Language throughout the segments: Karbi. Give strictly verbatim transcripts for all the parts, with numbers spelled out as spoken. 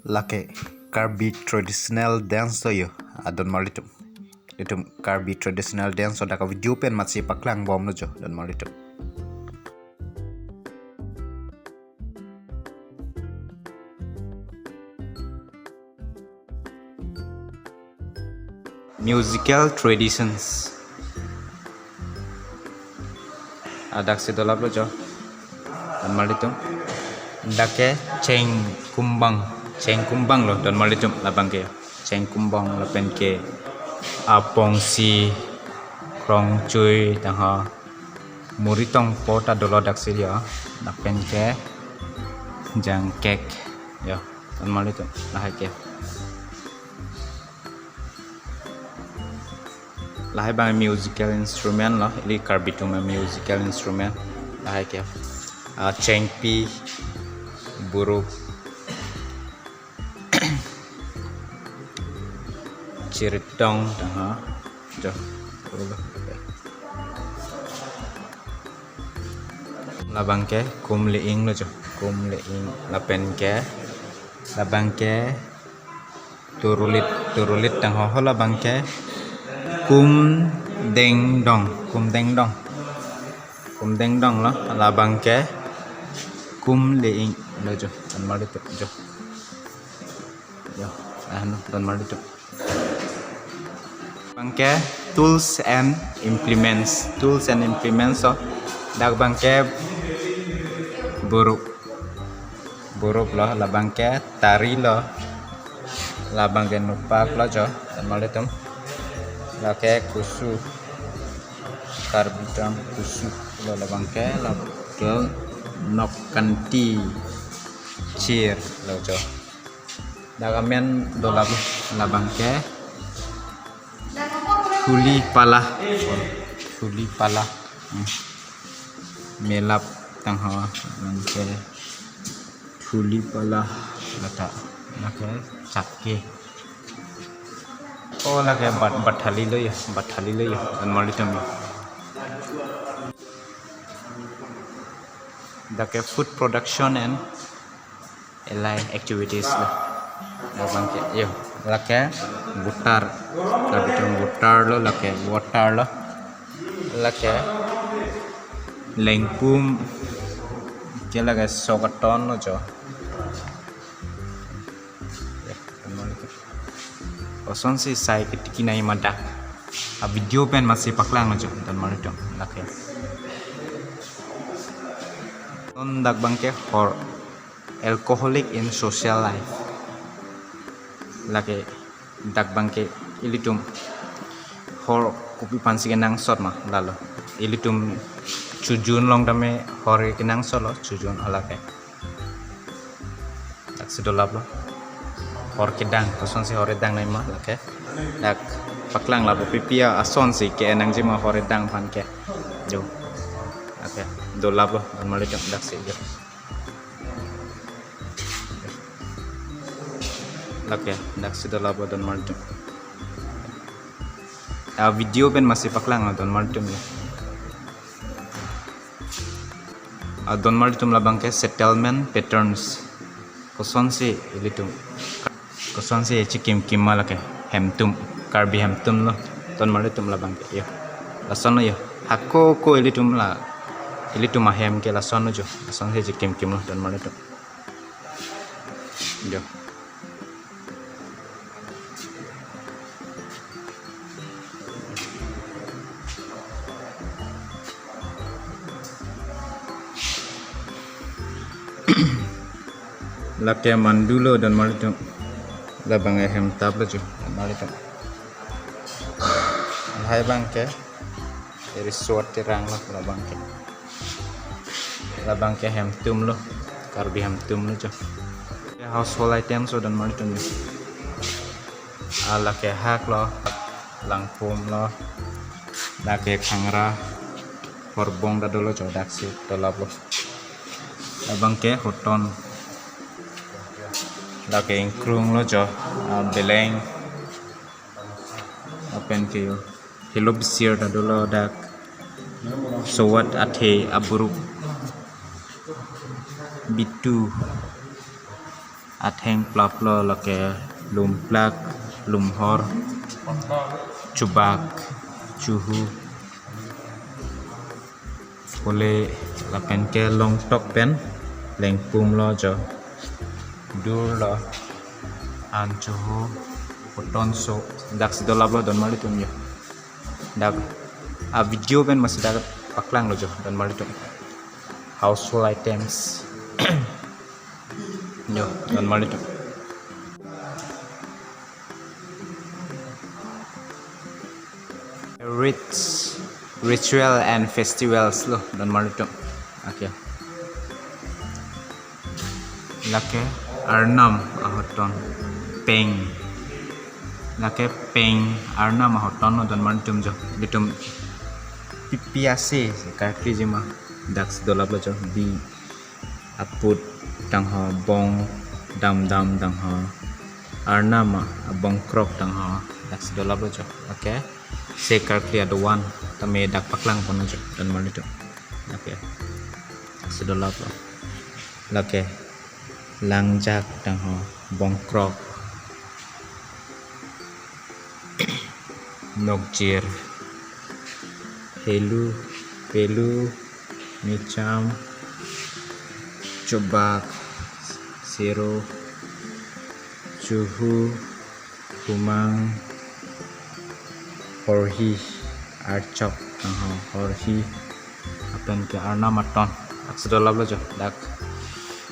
Lake Karbi traditional dance lo jo, adon marlitum. Itum Karbi traditional dance lo, dak a-video pen matsi paklang bomlo jo, don marlitum. Musical traditions. Adak si dolaplo jo, don marlitum. Dak ke chengkumbang, chengkumbang lo, don marlitum, labang ke. Chengkumbang lapen ke apongsi, krongchui, tangho, muri tongpo ta dolo dak si jo. Lapen ke jangkek jo, don marlitum, lahai ke. Lahai abang musical instrument lo, ili Karbi atum a-musical instrument. Lahai ke, ah, chengpi, burup, chiritong, aha, jo. Labang ke kum le-ing lo jo, kum le-ing, lapen ke labang ke turulit, turulit tangho, ho labang ke kum dengdong, kum dengdong. Kum dengdong lo, labang ke kum le-ing lo jo, don marlitum jo. Jo, ah, no, don marlitum. Abang ke tools and implements, tools and implements lo. Dak abang ke burup. Burup lo, labang ke tari lo, labang ke nupak lo jo, don marlitum. Lake kusu, Karbi atum kusu lo, labang ke, lake nokkanti, chir lo jo. Dak amen dolap, labang ke thuli pala. Thuli pala. Hmm. Melap tangho, labang ke thuli pala, lata, lake chake. Oh, lake bat, bathali lo jo, bathali lo jo, don marlitum. Dak ke food production and allied activities lo. Labang ke, jo, lake water. Karbi atum water lo, lake water lo. Lake lengpum. Ke lake sok aton lo jo. Kosonsi sai ketiki nangji ma dak a-video pen matsi paklang lo jo, don marlitum. Lake. Non dak abang ke hor. Alcoholic in social life. Lake dak abang ke ilitum hor kopi aphansi kenangsot ma lalo. Ilitum chojun along tame hor kenangsot lo, chojun alake. Dak si dolaplo. Hor kedang, kosonsi hor kedang nangji ma lake. Dak paklang lapu pipi asonsi ke-en nangji ma hor kedang aphan ke. Jo. Lake, dolaplo, don marlitum, dak si jo. Lake, dak si dolaplo, don marlitum. A-video pen matsi paklang, don marlitum jo. A, don marlitum, labang ke settlement patterns. Kosonsi ilitum, kosonsi chekimkim ma lake hemtum, Karbi hemtum lo, don marlitum, labang ke jo. Lason lo jo. Hako ko ilitum la, ilitum ahem ke lason lo jo. Lasonsi chekimkim lo, don marlitum. Jo. Lake mandu lo, don marlitum. Labang ahem tap lo jo, don marlitum. Lahai abang ke resort Terang lo, labang ke. Labang ke hemtum lo, Karbi hemtum lo jo. Household items lo, don marlitum. A, lake hak lo, langpum lo, lake khangra, horbong ta dolo jo, dak si dolaplo. Labang ke hoton. Lake ingkrung lo jo, a, beleng. Lapen ke jo, helo bisir ta dolo dak. Sowat, athe, aburup, bitu, Atheng plaplo lake lumplak, lumhor, chubak, chuhu. Pule lapen ke longtok pen lengpum lo jo. Dur lo. An chuhu puton so. Dak si dolaplo donmarlitum jo. Dak a video pen masi dak paklang lo jo donmarlitum. Household items. Jo, donmarlitum. Rich ritual and festivals lo donmarlitum. Okay. Lake arnam ahoton peng. Lake peng arnam ahoton lo donmarlitum jo. Ilitum pipi ase karkli jima. Dak si dolaplo jo. Bi aput tangho, bong damdam tangho, arnam abong krok tangho, dak si dolaplo jo. Okay. Se karkli adovan tame dak paklangpon jo donmarlitum. Okay. Dak si dolaplo. Lake langjak tangho, bong krok, nokjir, helu, pelu, mecham, chubak, sero, chuhu, kumang, horhi, archok tangho, horhi, lapen ke arnam aton. Dak si dolaplo jo. Dak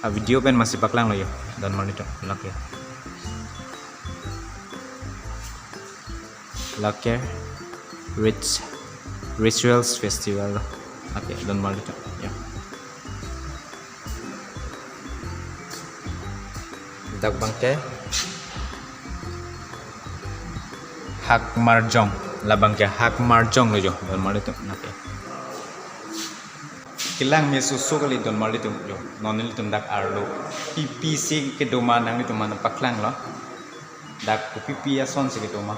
a video pen masi paklang lo jo donmarlitum. Lake. Lake rich rituals festival. Okay, donmarlitum. Ya. Dak abangke hak marjong. Labangke hak marjong lo jo donmarlitum. Okay. Kelang me susu kali donmarlitum jo. Non nelitum dak arlo. Pipi si kedoma nanglitum mane paklanglo. Dak kopipi ason si kedoma.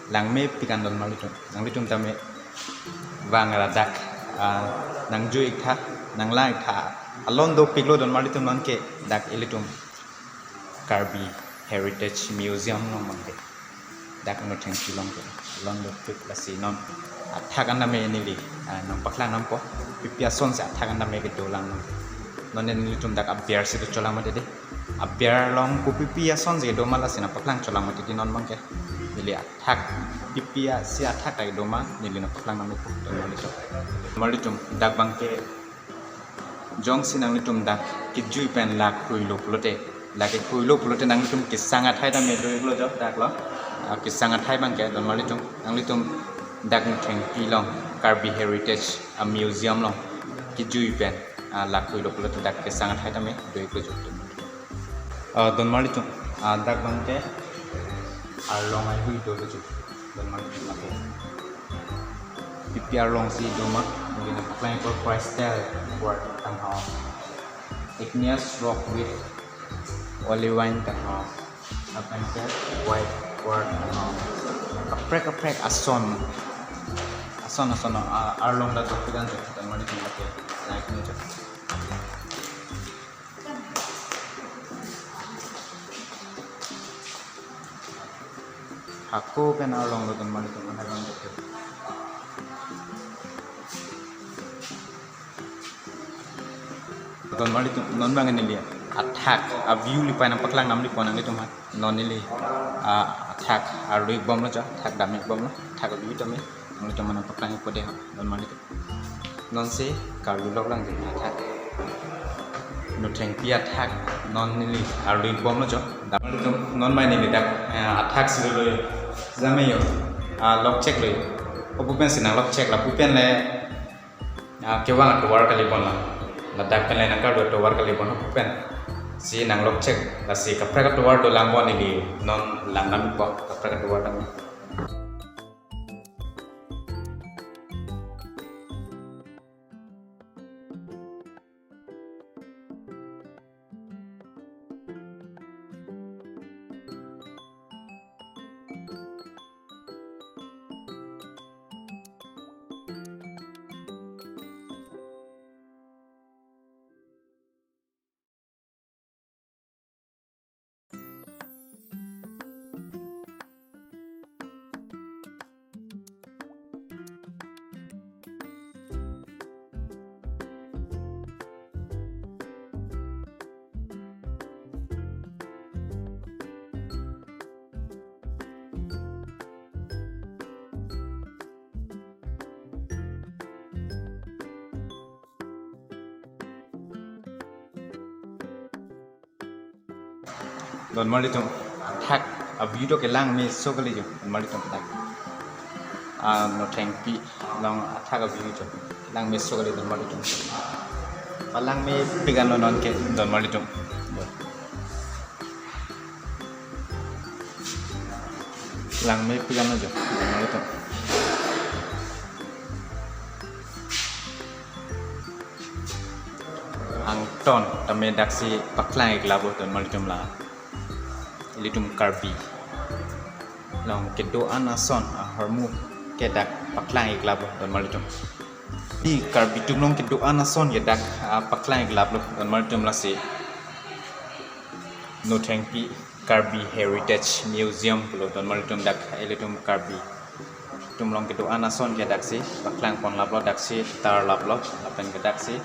Langmepik an donmarlitum. Nanglitum tame vang ra dak, ah, nangjui-iktha, nanglang-iktha. Alon dopiklo donmarlitum non ke dak ilitum Karbi Heritage Museum along abangke. Dak Nothengpi along ke. Alon dopik lasi non athak an tame neli, ah, nangpaklang nangpo. Pipi ason si athak an tame kedolang non. Non nelitum dak aber si docholang mati dei. Aber along kopipi ason si doma lasi nangpaklang cholang mati dei non abangke. Neli athak pipi asi athak ta kedoma neli nangpaklang nangpo donmarlitum. Donmarlitum dak abangke jongsi nanglitum dak kejui pen la khuilo pulote, lake khuilo pulote nanglitum kesang athai tame do-iklo jo dak lo. Ah, kesang athai abangke donmarlitum nanglitum dak Nothengpi along Karbi Heritage a Museum along kejui pen, ah, la khuilo pulote dak kesang athai tame do-iklo jo. Ah, donmarlitum, ah, dak abangke arlong ahui dolo jo. Donmarlitum lake. Pipi arlong si doma, neli nangpaklangpo, crystal quartz tangho, igneous rock with olivine tangho, lapen ke white quartz tangho. Kaprek kaprek ason. Ason ason, ah, arlong dak dopik an jo donmarlitum lake. Like ni jo. Hako pen arlong lo donmarlitum, mana bang betul. Donmarlitum non abang neli athak a view lipai nangpaklang namlipo nanglitum ha. Non neli, ah, athak arlo-ik bomlo jo, athak dam-ik bomlo, athak a view tame nanglitum mane nangpaklangpo dei ha donmarlitum. Nonsi karlu lok lang dei athak. Nothengpi athak non neli arlo-ik bomlo jo. Donmarlitum non mai neli dak, eh, athak si dolo jo. Jame jo. Ah, lokchek lo jo. Kopu pensi nanglokchek, lapu pen le, ah, kevang atovar kali bon la. Ladak pen le nangkarlu atovar kali bon kopu pensi nanglokchek. Lasi kaprek atovar dolang bon neli non lang nampo kaprek atovar tame. Don marlitum, athak a-view to kelang meso kali jo, don marlitum, athak. Ah, Nothengpi along athak a-view to kelang meso kali, don marlitum. Palang mepik an non ke, don marlitum. Lang mepik an jo, don marlitum. Angton tame daksi paklang-ik labo, don marlitum, la ilitum Karbi along kedo-an ason ahormu ke dak paklang-ik labo, don marlitum. Di Karbi atum along kedo-an ason ke dak, ah, paklang-ik labo, don marlitum, lasi Nothengpi Karbi Heritage Museum pulo, don marlitum, dak ilitum Karbi atum along kedo-an ason ke daksi paklang pon labo, daksi tar labo, lapen ke daksi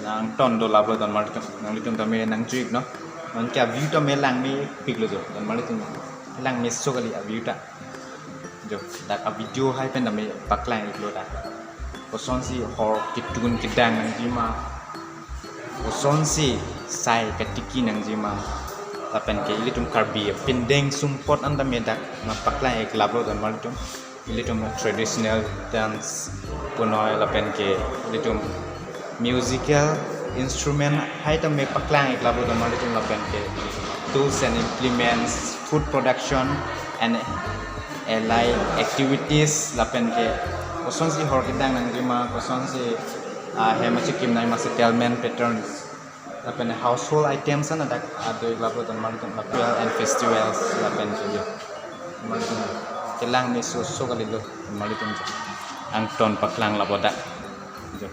angton do labo, don marlitum. Nanglitum tame nangju-ik non. Non ke a-view tame lang mepik lo jo, don marlitum. Lang meso kali a-view ta. Jo, dak a-video hai pen tame paklang-ik lo dak. Kosonsi hor ketun kedang nangjima, kosonsi sai katiki nangjima, lapen ke ilitum Karbi pindeng sumpot an tame dak ma paklang-ik labo, don marlitum. Ilitum traditional dance punoi lapen ke ilitum musical instrument hai tame paklang-ik labo, don marlitum, lapen ke tools and implements, food production and allied activities, lapen ke kosonsi hor kedang nangjima, kosonsi, ah, hem achikim nangjima, settlement patterns, lapen household items an dak ado-ik labo, don marlitum, lapen and festivals, lapen ke jo, don marlitum, kelang meso so kali lo, don marlitum, jo. Angton paklang labo dak, jo.